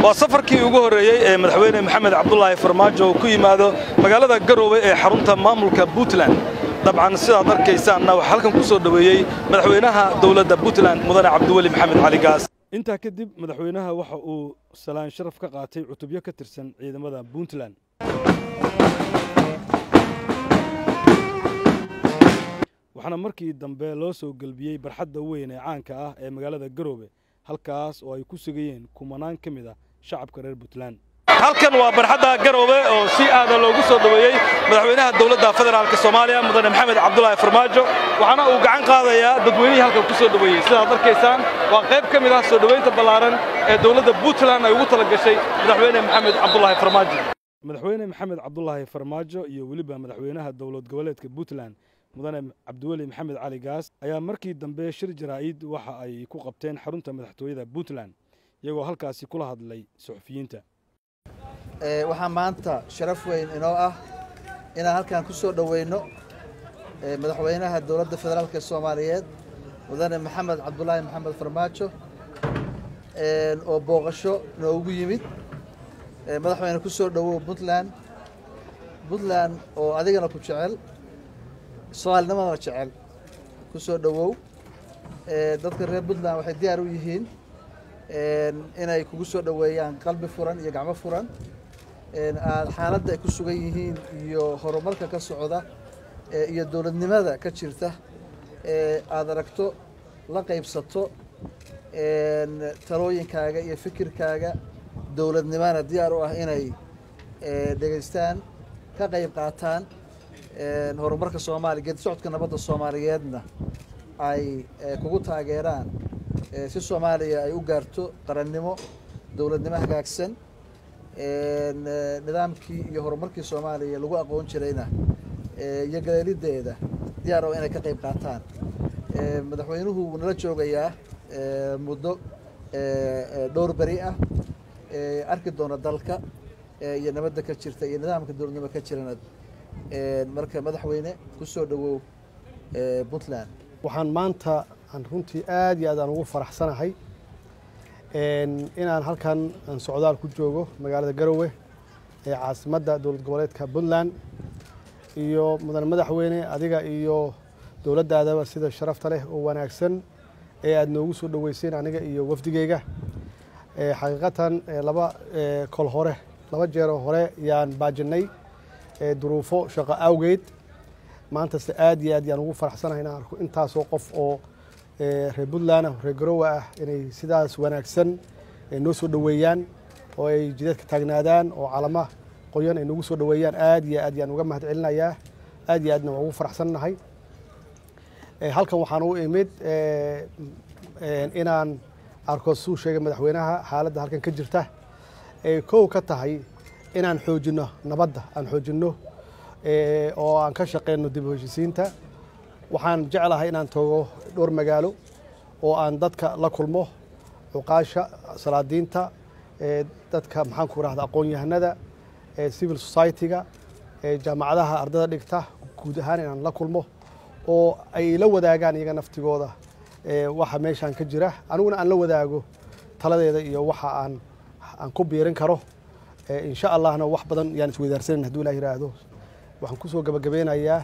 Waa safarkii ugu horreeyey ee madaxweyne Maxamed Cabdulaahi Farmaajo uu ku yimaado magaalada Garowe ee xarunta maamulka Puntland. Dabcan sidaad arkaysaanna waxaa halkan ku soo dhoweeyey madaxweynaha dowladda Puntland, mudane Cabdiweli Maxamed Cali Gaas. Intaa kadib madaxweynaha waxa uu salaan sharaf ka qaatay cutubyo ka tirsan ciidamada Puntland. Waxaana markii dambe loo soo gelbiyey barxadda weyn ee caanka ah ee magaalada Garowe, halkaas oo ay ku sugayeen kumanaan ka mid ah shacabka reer Puntland. Halkan waa barxadda Garowe oo si aada loogu soo dhoweeyey madaxweynaha dowladda federaalka Soomaaliya, mudane Maxamed Cabdulaahi Farmaajo, waxaana uu gacan qaadayaa dadweynihii halkan ku soo dhoweeyey. Sidaad arkaysaan waa qayb ka mid ah soo dhoweynta ballaaran ee dowladda Puntland ay ugu tala gashay madaxweyne Maxamed Cabdulaahi Farmaajo. Madaxweyne Maxamed Cabdulaahi Farmaajo iyo weliba madaxweynaha dowlad goboleedka Puntland, mudane Cabdiweli Maxamed Cali Gaas, ayaa markii dambe shir jaraa'id waxa ay ku qabteen xarunta madaxtooyada Puntland, iyagoo halkaasi kula hadlay suxufiyiinta. Waxaa maanta sharaf weyn inoo ah inaan halkan ku soo dhoweyno madaxweynaha dowladda federaalka Soomaaliyeed, mudane Maxamed Cabdulaahi Maxamed Farmaajo, oo booqasho noogu yimid. Madaxweyne, ku soo dhowow Puntland. Puntland oo adigana ku jecel, soomaalinimadana jecel, ku soo dhowow. Dadka reer Puntland waxay diyaar u yihiin inay kugu soo dhoweeyaan qalbi furan iyo gacmo furan, aad xaaladda ay ku sugan yihiin iyo horumarka ka socda iyo dowladnimada ka jirta aada aragto, la qaybsato talooyinkaaga iyo fikirkaaga dowladnimana diyaar u ah inay dhegaystaan, ka qayb qaataan horumarka Soomaaliya, geedi socodka nabadda Soomaaliyeedna ay kugu taageeraan si Soomaaliya ay u gaarto qarannimo, dowladnimo hagaagsan, nidaamkii iyo horumarkii Soomaaliya lagu aqoon jirayna iyo galeelideeda diyaar oo inay ka qayb qaataan. Madaxweynuhu wuu nala joogayaa muddo dhowr beri ah, arki doona dalka iyo nabadda ka jirta iyo nidaamka dowladnimo ka jirana. Marka madaxweyne, ku soo dhowow Puntland. Waxaan maanta aan runtii aad iyo aad aan ugu faraxsanahay inaan halkan aan socdaal ku joogo magaalada Garowe ee caasimadda dowlad goboleedka Puntland, iyo mudane madaxweyne, adiga iyo dowladdaadaba sida sharafta leh oo wanaagsan ee aada noogu soo dhoweyseen aniga iyo wafdigeyga. Xaqiiqatan laba kol hore, laba jeeroo hore yaan baajinnay duruufo shaqo awgeed. Maantase aad iyo aad yaan ugu faraxsanahay inaan arko intaasoo qof oo reer Puntland ah, reer Garowe ah, inay sidaas wanaagsan noo soo dhoweeyaan oo ay jidadka taagnaadaan oo calama qoyan ay nagu soo dhoweeyaan. Aad iyo aad yaan uga mahad celinayaa, aad iyo aadna waa ugu faraxsannahay. Halkan waxaan u imid inaan arko, suu sheegay madaxweynaha, xaaladda halkan ka jirta ay kow ka tahay inaan xoojinno nabadda, aan xoojinno oo aan ka shaqeyno dib u heshiisiinta. Waxaan jeclahay inaan tago dhowr magaalo oo aan dadka la kulmo, cuqaasha, salaadiinta, dadka, maxaan ku rahda, aqoon-yahanada, civil society-ga, jaamacadaha ardada dhigta, guud ahaan inaan la kulmo oo ay la wadaagaan iyaga naftigooda waxa meeshaan ka jira, aniguna aan la wadaago taladeeda iyo waxa aan ku biirin karo. Insha Allahna wax badan yaan isweydaarsanan hadduu Ilah yidhaahdo. Waxaan kusoo gabagabeynayaa,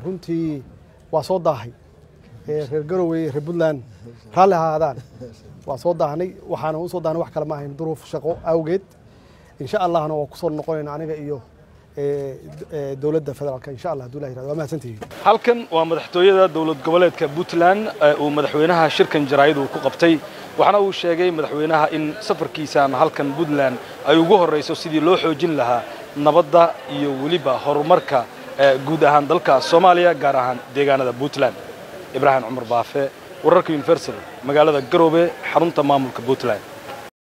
runtii waa soo daahay, reer Garowe, reer Puntland raalli ahaadaan, waa soo daahnay. Waxaana usoo daahnay wax kale ma ahayn duruuf shaqo awgeed. Insha Allahna waa kusoo noqonayna aniga iyo dowladda federaalka, insha Allah hadduu Ilah yirahdo. Waa mahadsantihiin. Halkan waa madaxtooyada dowlad goboleedka Puntland uu madaxweynaha shirkan jaraa'id uu ku qabtay, waxaana uu sheegay madaxweynaha in safarkiisaan halkan Puntland ay ugu horrayso sidii loo xoojin lahaa nabadda iyo weliba horumarka guud ahaan dalka Soomaaliya, gaar ahaan deegaanada Puntland. Ibraahim Cumar Baafe, wararka Universal, magaalada Garowe, xarunta maamulka Puntland.